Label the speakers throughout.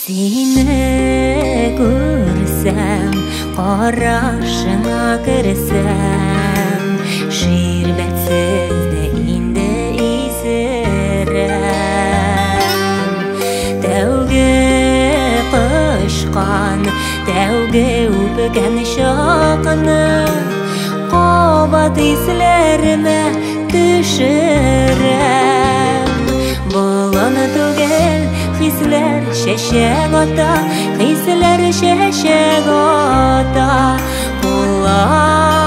Speaker 1: Сине күрсәм, карашыңа керсәм, ширбәтсез дә инде исерәм. Тәүге кочкан, тәүге үпкән чакны кабат исләремә төшерәм. Болын түгел, хисләр чәчәк ата, хисләр чәчәк ата. Кулларыңны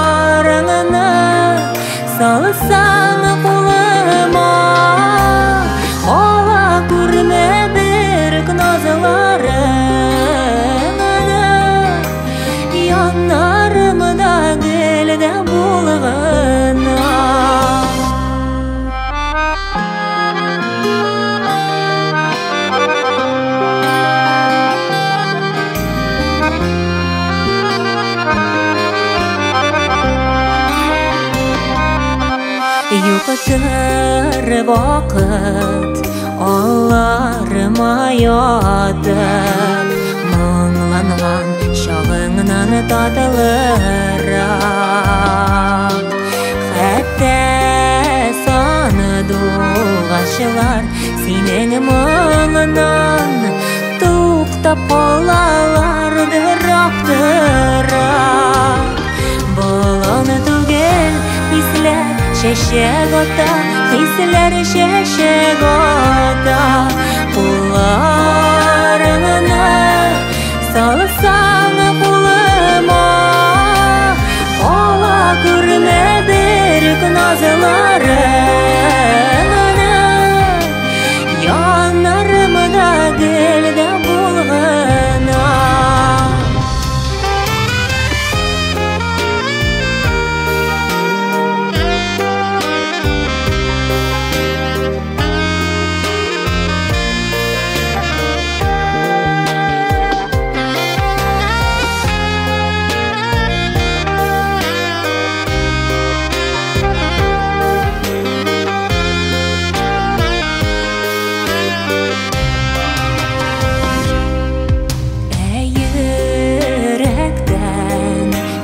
Speaker 1: салсаң кулыма, ала күрмә бер назларыңны, яннарымда гел дә булгына. Юктыр вакыт алларыма ятып, моңланган чагыңнан татлырак. Хәтта сандугачлар синең моңнан туктап калалардыр аптырап. Болын түгел, хисләр чәчәк ата, хисләр чәчәк ата. Кулларыңны салсаң кулыма, ала күрмә бер назларыңны, яннарымда гел дә булгына.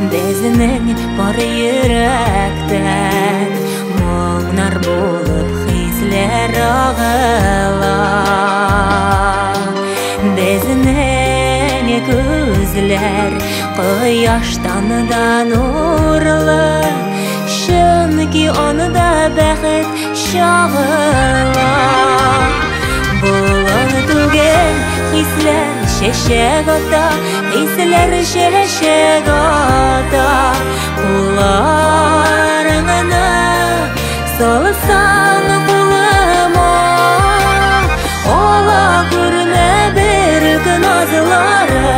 Speaker 1: Безнең пар йөрәктән моңнар булып хисләр агыла. Безнең күзләр кояштан да нурлы, чөнки анда бәхет чагыла. Болын түгел, хисләр чәчәк ата, хисләр чәчәк ата. Кулларыңны салсаң кулыма, ала күрмә бер назларыңны,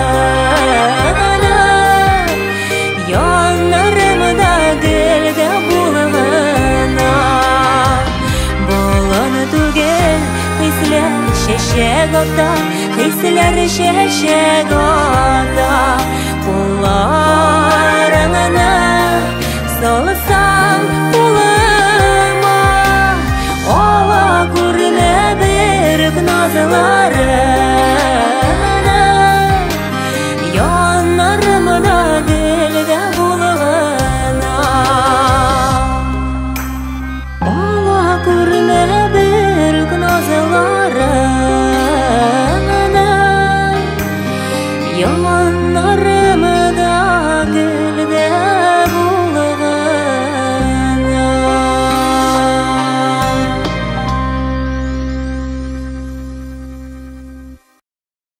Speaker 1: яннарымда гел дә булгына. Болын түгел, хисләр чәчәк ата, хисләр чәчәк ата. Кулларыңны салсаң